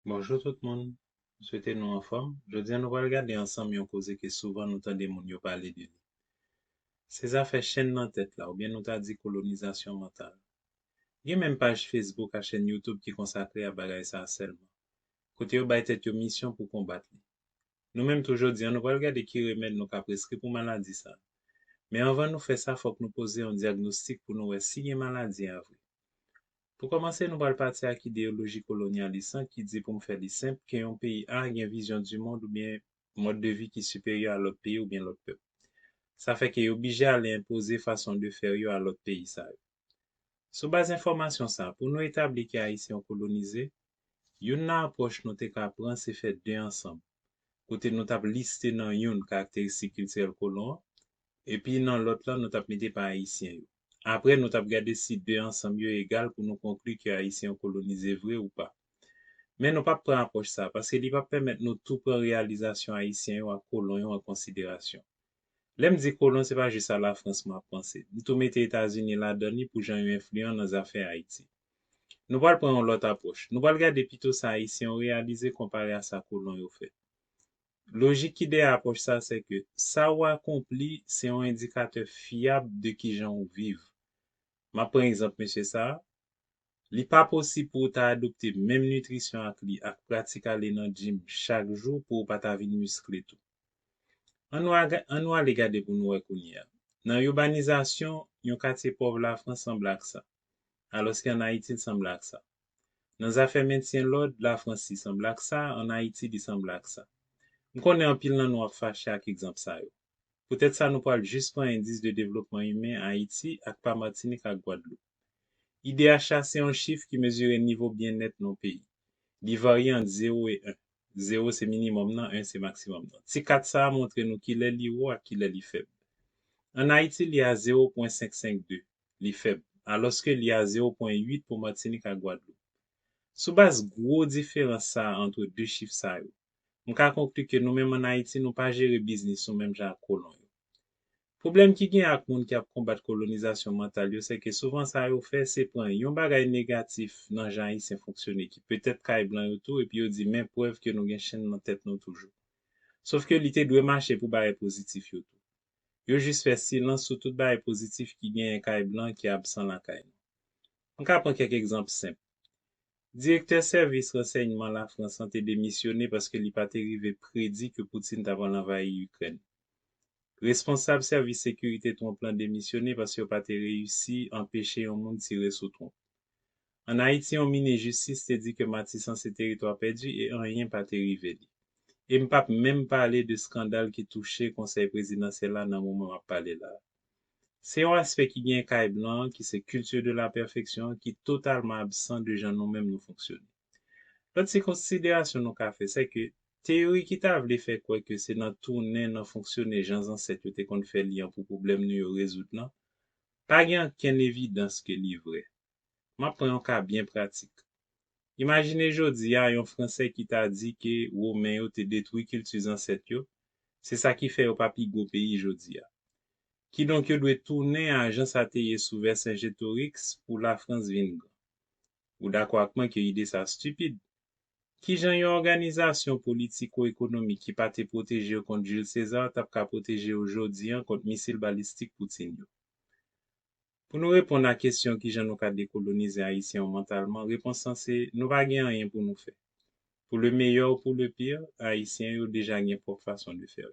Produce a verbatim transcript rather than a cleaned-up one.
Bonjou tout moun, m swete nou anfòm. Jodi a nou pral gade ansanm yon koze ke souvan nou tande moun yo pale de li. Se zafè chenn nan tèt la, oubyen nou ta di kolonizasyon mantal. Gen menm paj Facebook ak chèn YouTube ki konsakre a bagay sa a sèlman, kote yo bay tèt yo misyon pou konbat li. Nou menm tou jodi a, nou pral gade ki remèd nou ka preskri pou maladi sa a. Men anvan nou fè sa, fòk nou poze yon dyagnostik pou nou wè si gen maladi a vre. Pou kòmanse, nou pral pati ak ideyoloji kolonyalis lan ki di, pou m fè li senp, ke yon peyi A gen vizyon di mond oubyen mòd de vi ki siperyè a lòt peyi oubyen lòt pèp. Sa fè ke yo oblije ale enpoze fason de fè yo a lòt peyi sa yo. Sou baz enfòmasyon sa, pou nou etabli ke Ayisyen yo kolonize, youn nan apwòch nou te ka pran se fè de ansanm, kote nou t ap liste nan youn karakteristik kiltirèl kolon an, epi nan lòt la nou t ap mete pa Ayisyen yo. Apre, nou t ap gade si de ansanm yo egal pou nou konkli ke Ayisyen yo kolonize vre ou pa. Men nou p ap pran apwòch sa a, paske li p ap pèmèt nou tou pran reyalizasyon Ayisyen yo ak kolon yo an konsiderasyon. Lè m di kolon, se pa jis a Lafrans m ap panse. M tou mete Etazini ladan li pou jan yo enfliyan nan zafè Ayiti. Nou pral pran yon lòt apwòch. Nou pral gade pito sa Ayisyen yo reyalize konpare a sa kolon yo fè. Lojik ki dèyè apwòch sa a, se ke sa w akonpli se yon endikatè fyab de kijan w viv. M ap pran egzanp mesye sa a. Li pa posib pou w ta adopte menm nitrisyon ak li ak pratik ale nan gym chak jou pou w pa ta vin miskle tou. An nou, aga- an nou ale gade pou nou wè kounye a. Nan ibanizasyon, yon katye pòv Lafrans sanble ak sa, alòske ann Ayiti l sanble ak sa. Nan zafè mentyen lòd, Lafrans li sanble ak sa, ann Ayiti li sanble ak sa. M konnen anpil nan nou ap fache ak egzanp sa yo. Poutèt sa, nou pral jis pran endis de devlopman imen Ayiti ak pa Matinik ak Gwadloup. I D H a se yon chif ki mezire nivo byennèt nan yon peyi. Li varye ant zewo e en. Zewo se minimòm nan, en se maksimòm nan. Ti kat sa a montre nou kilè li wo ak kilè li fèb. Ann Ayiti, li a zewo pwen senk senk de, li fèb, alòske li a zewo pwen uit pou Matinik ak Gwadloup. Sou baz gwo diferans sa a ant de chif sa yo, m ka konkli ke nou menm ann Ayiti, nou pa jere biznis nou menm jan ak kolon yo. Pwoblèm ki gen ak moun ki ap konbat kolonizasyon mantal yo, se ke souvan sa yo fè, se pran yon bagay negatif nan jan Ayisyen fonksyone, ki petèt kay blan yo tou, epi yo di, men prèv ke nou gen chenn nan tèt nou toujou. Sòf ke li te dwe mache pou bagay pozitif yo tou. Yo jis fè silans sou tout bagay pozitif ki genyen kay blan ki absan lakay nou. M ka pran kèk egzanp senp. Direktè sèvis ransèyman Lafrans lan te demisyone paske li pa te rive predi ke Putin t ap al anvayi Ikrèn. Responsab sèvis sekirite Trump lan demisyone paske yo pa te reyisi anpeche yon moun tire sou Trump. Ann Ayiti, yon minis jistis te di ke Matisan se teritwa pèdi e anyen pa te rive li. E m p ap menm pale de eskandal ki touche konsèy prezidansyèl la nan moman m ap pale la a. Se yon aspè ki gen kay blan an, ki se culture de la perfection an, ki totalman absan de jan nou menm nou fonksyone. Lòt ti konsiderasyon nou ka fè, se ke teyori ki ta vle fè kwè ke se nan tounen nan fonksyone jan zansèt yo te konn fè li an pou pwoblèm nou yo rezoud lan, pa gen okenn evidans ke li vrè. M ap pran yon ka byen pratik. Imajine jodi a yon Fransè ki ta di ke Women yo te detwi kilti zansèt yo, se sa ki fè yo pa pi gwo peyi jodi a. Kidonk yo dwe tounen a jan sa te ye sou Vèsenjetorix pou Lafrans vin gran. Ou dakò ak mwen ke ide sa estipid? Kijan yon òganizasyon politiko-ekonomik ki pa te pwoteje yo kont Jules César t ap ka pwoteje yo jodi a kont misil balistik Putin yo? Pou nou reponn a kesyon kijan nou ka dekolonize Ayisyen yo mantalman, repons lan se nou pa gen anyen pou nou fè. Pour le meilleur ou pour le pire, Ayisyen yo deja gen pwòp fason de fè yo.